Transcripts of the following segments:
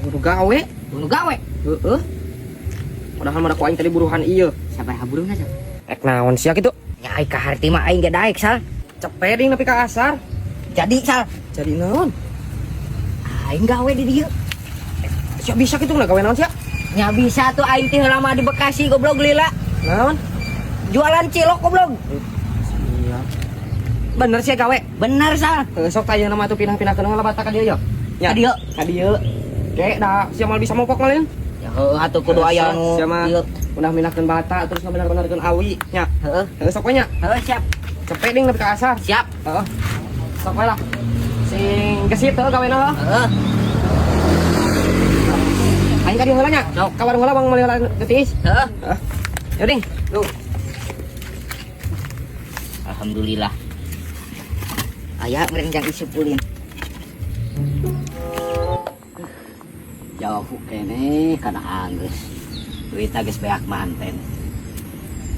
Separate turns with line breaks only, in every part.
Kudu gawe.
Kudu gawe.
Heeh. Padahal mah ku aing tadi buruhan ieu.
Sabaraha buruhna, Sal?
Ek naon sia kitu?
Nya aing ka harti mah aing ge daek, Sal.
Cepet ding nepi ka asar.
Jadi, Sal,
Jadi naon?
Aing gawe di dieu.
Sia bisa kitu gawe naon sia?
Nya bisa tuh aing teh lama di Bekasi goblok lila.
Naon?
Jualan cilok goblok.
Iya. Bener sia gawe.
Bener, Sal.
Heuh, sok tanya nama tuh pindah-pindah ke heula bata ka dieu ya. Nya.
Ka dieu.
Ka dieu. Ge da sia moal bisa mopok malin.
Ya heuh atuh kudu aya nu
Sia mah
ieu.
udah mindahkeun bata terus ngabener-benerkeun awi nya.
Heeh.
Heuh, sok we nya.
Heuh, siap.
Cepet ding nepi ka asar.
Siap.
Heeh. Sok we lah. Sing gesit heuh gawena heuh.
Heeh.
Aing ka dieu heula nya.
Sok.
Ka warung heula bang meuli heula geutis.
Heeh.
Heeh. Yo ding.
Tuh. Alhamdulillah. Aya merenjang isup ulin.
Jauh kene kana anggeus. Duitna geus beak manten.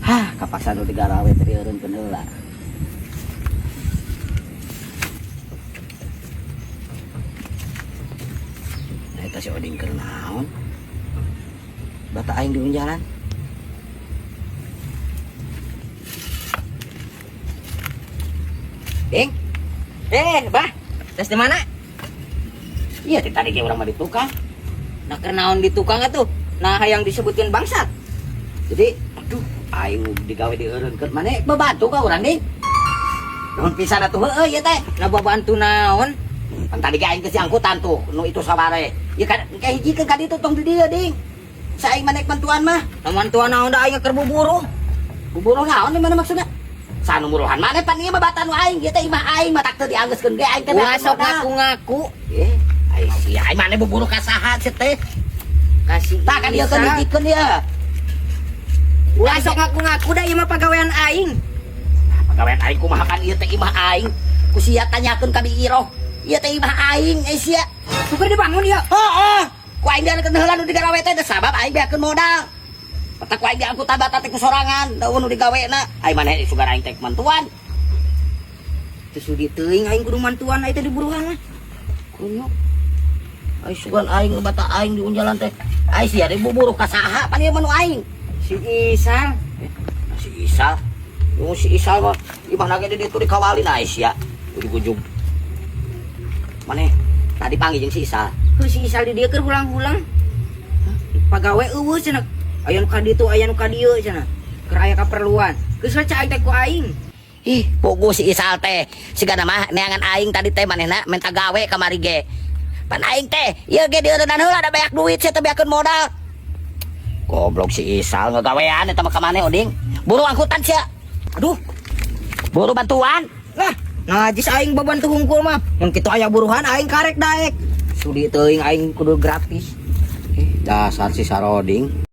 Hah, kapaksa nu digarawe teh dieureunkeun heula. Nah, eta si Oding keur naon? Bata aing di jalan.
Ding. Bah. Tes di mana?
Iya, teh tadi ge urang mah di tukang.
Nah, keur naon di tukang atuh? Nah, hayang disebutkeun bangsat.
Jadi, aduh, aing digawe dieureunkeun maneh bebantu ka urang, Ding. Nuhun pisan atuh heueuh ieu teh.
Nah, babantu naon?
Pan tadi ge aing geus diangkutan tuh nu itu sabare. Ieu kan engke hijikeun ka ditu tong di dieu, Ding. Saing maneh bantuan mah.
Nah, mantuan naon da aing keur buburuh.
Buburuh naon di mana maksudna? Sanu muruhan maneh pan ieu mah batan nu aing, ieu teh imah aing matak teu dianggeuskeun ge aing teh.
Ulah sok ngaku-ngaku.
Eh, aing sia aing maneh buburuh ka saha sia teh?
Kasih.
Tah ka dieu keun hijikeun ieu.
Ulah sok ngaku-ngaku da ieu mah pagawean aing.
Pagawean aing kumaha kan ieu teh imah aing. Ku sia tanyakeun ka Bi Iroh. Ieu teh imah aing eh sia.
Super dibangun ieu.
Heeh. Ku aing diankeun heula nu digawe teh sabab aing beakeun modal. Petak ku aing diangkutan bata teh ku sorangan, da nu digawena. Aing maneh sugan aing teh mantuan.
Teu sudi teuing aing kudu mantuan aing teh diburuhan mah.
Kunyuk. Ai sugan aing bata aing di unjalan teh. Ai sia deui buburuh ka saha pan ieu mah nu aing.
Si Isal.
Si Isal. Yung si Isal mah imahna ge di ditu dikawalin ai sia. Ujug-ujug. Maneh tadi panggil jeung si Isal.
Heuh si Isal di dieu keur hulang-hulang. Pagawe eueuh cenah. Aya nu ka ditu, aya nu ka dieu cenah. Keur aya kaperluan. Geus we cai teh ku aing.
Ih, puguh si Isal teh. Sigana mah neangan aing tadi teh manehna menta gawe kamari ge. Pan aing teh ieu ge dieureunnan heula da beak duit sia teh beakeun modal. Goblok si Isal ngagawean eta mah ka maneh Oding. Buru angkutan sia.
Aduh,
buru bantuan.
Lah, najis aing babantu hungkul mah. Mun kitu aya buruhan aing karek daek. Sudi teuing aing kudu gratis.
Dasar si Saroding.